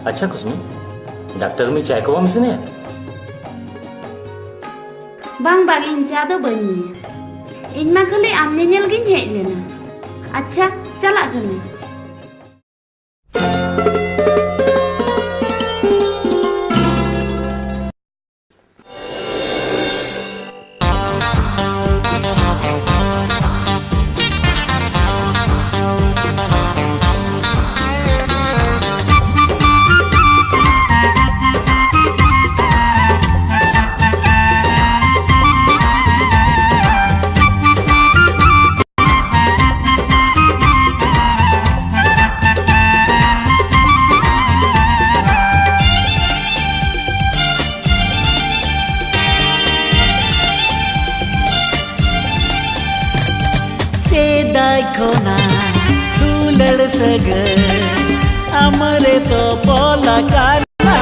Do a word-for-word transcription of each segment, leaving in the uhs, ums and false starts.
ᱟᱪᱪᱷᱟ ᱠᱩᱥᱢᱤ, ᱰᱟᱠᱛᱟᱨ ᱢᱤ ᱪᱟᱭ ᱠᱚ ᱵᱟᱢ ᱤᱥᱤᱱᱮᱜᱼᱟ? ᱵᱟᱝ, ᱵᱟᱝ, ᱤᱧ ᱪᱟ ᱫᱚ ᱵᱟᱹᱧ ᱧᱩᱭᱟ᱾ ᱤᱧ ᱢᱟ ᱠᱷᱟᱹᱞᱤ ᱟᱢ ᱧᱮᱧᱮᱞ ᱜᱤᱧ ᱦᱮᱡ ᱞᱮᱱᱟ᱾ ᱟᱪᱪᱷᱟ, ᱪᱟᱞᱟᱜ ᱠᱟᱹᱱᱟᱹᱧ᱾ ᱥᱮᱫᱟᱭ ᱠᱷᱚᱱᱟᱜ ᱫᱩᱞᱟᱹᱲ ᱥᱟᱹᱜᱟᱹᱭ ᱟᱢᱨᱮ ᱛᱚᱯᱚᱞ ᱟᱠᱟᱱᱟ᱾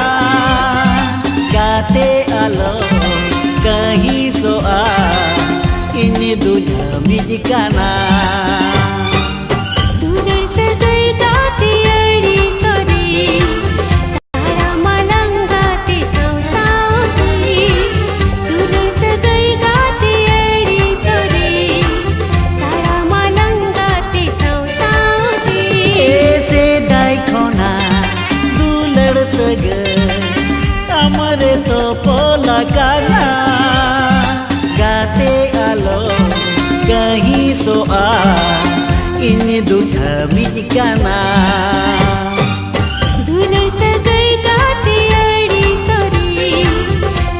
ᱜᱟᱛᱮ ᱟᱞᱚ ᱠᱟᱹᱦᱤᱥᱚᱜᱼᱟ, ᱤᱧ ᱫᱩᱧ ᱦᱟᱹᱢᱤᱡ ᱠᱟᱱᱟ᱾ ᱫᱩᱞᱟᱹᱲ ᱥᱟᱹᱜᱟᱹᱭ ᱜᱟᱛᱮ ᱟᱹᱰᱤ ᱥᱚᱨᱮᱥ, ᱛᱟᱲᱟᱢᱟᱞᱟᱝ ᱜᱟᱛᱮ ᱥᱟᱶ ᱥᱟᱶᱛᱮ᱾ ᱫᱩᱞᱟᱹᱲ ᱥᱟᱹᱜᱟᱹᱭ ᱜᱟᱛᱮ ᱟᱹᱰᱤ ᱥᱚᱨᱮᱥ, ᱛᱟᱲᱟᱢᱟᱞᱟᱝ ᱜᱟᱛᱮ ᱥᱟᱶ ᱥᱟᱶᱛᱮ᱾ ᱮ ᱥᱮᱫᱟᱭ ᱠᱷᱚᱱᱟᱜ ᱫᱩᱞᱟᱹᱲ ᱥᱟᱹᱜᱟᱹᱭ ᱟᱢᱨᱮ ᱛᱚᱯᱚᱞ ᱟᱠᱟᱱᱟ᱾ ᱜᱟᱛᱮ ᱟᱞᱚ ᱠᱟᱹᱦᱤᱥᱚᱜᱼᱟ, ᱤᱧ ᱫᱩᱧ ᱦᱟᱹᱢᱤᱡ ᱠᱟᱱᱟ᱾ ᱫᱩᱞᱟᱹᱲ ᱥᱟᱹᱜᱟᱹᱭ ᱜᱟᱛᱮ ᱟᱹᱰᱤ ᱥᱚᱨᱮᱥ,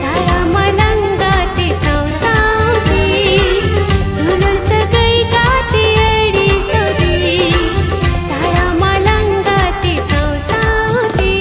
ᱛᱟᱲᱟᱢᱟᱞᱟᱝ ᱜᱟᱛᱮ ᱥᱟᱶ ᱥᱟᱶᱛᱮ᱾ ᱫᱩᱞᱟᱹᱲ ᱥᱟᱹᱜᱟᱹᱭ ᱜᱟᱛᱮ ᱟᱹᱰᱤ ᱥᱚᱨᱮᱥ, ᱛᱟᱲᱟᱢᱟᱞᱟᱝ ᱜᱟᱛᱮ ᱥᱟᱶ ᱥᱟᱶᱛᱮ᱾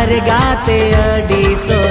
ᱨᱮ ᱜᱟᱛᱮ ᱟᱹᱰᱤ ᱥᱚ